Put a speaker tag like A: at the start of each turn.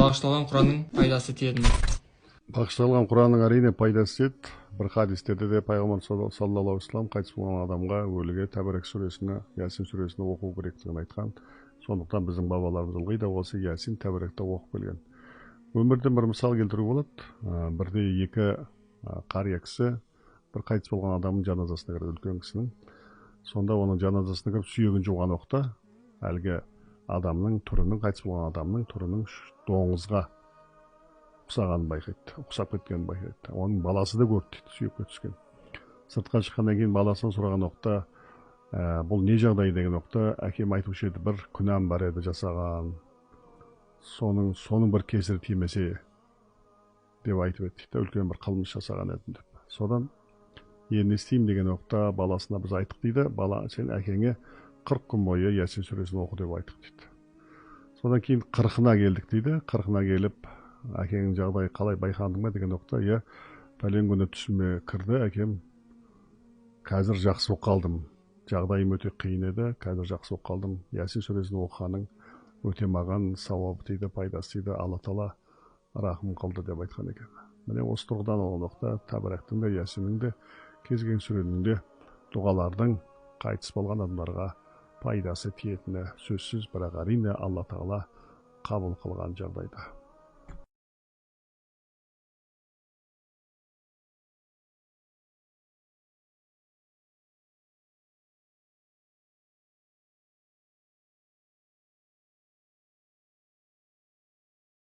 A: Бағышталған Құранның пайдасы тиеді ме?
B: Бағышталған Құранның, әрине, пайдасы тиеді. Бір хадистерде де пайғамбар саллаллаху алейхи вассалам қайтыс болған адамға, өліге Тәбәрәк сүресini, Ясин сүресini оқу керектігін айтқан. Сондықтан біздің бабаларымыз ылғи да осы Ясин, Тәбәрәкті оқып келген. Өмірден бір мысал келтіруге болады. Бірде екі қария кісі бір қайтыс болған адамның жаназасына кірді, үлкен кісінің. Сонда оның жаназасына кіріп, сүйегін жуған уақытта әлгі адамның түрінің, қайтыс болған адамның түрінің доңызға ұқсағанын байқайды, ұқсап кеткенін байқайды. Оның баласы да көрді дейді сүйекке түскен. Сыртқа шыққаннан кейін баласынан сұраған уақытта, бұл не жағдай деген уақытта, әкем айтушы еді, бір күнәм бар еді жасаған, соның бір кесірі тимесе деп айтып еді дейді, үлкен бір қылмыс жасаған едім деп. Содан енді не істеймін деген уақытта баласына біз айттық дейді, бала, сен әкеңе 40 күн бойы Ясин сүресін оқы деп айттық дейді. Содан кейін 40-ына келдік дейді. 40-ына келіп, әкеңнің жағдайы қалай, байқадың ба деген уақытта, иә, пәлен күні түсіме кірді әкем, қазір жақсы болып қалдым, жағдайым өте қиын еді, қазір жақсы болып қалдым, Ясин сүресін оқығаның өте маған сауабы тиді, пайдасы тиді, Алла тағала рахым қылды деп айтқан екен. Міне, осы тұрғыдан алған уақытта Тәбәрәктің де, Ясиннің де, кез келген сүренің де, дұғалардың қайтыс болған адамдарға пайдасы тиетіні сөзсіз, бірақ, әрине, Алла тағала қабыл қылған жағдайда.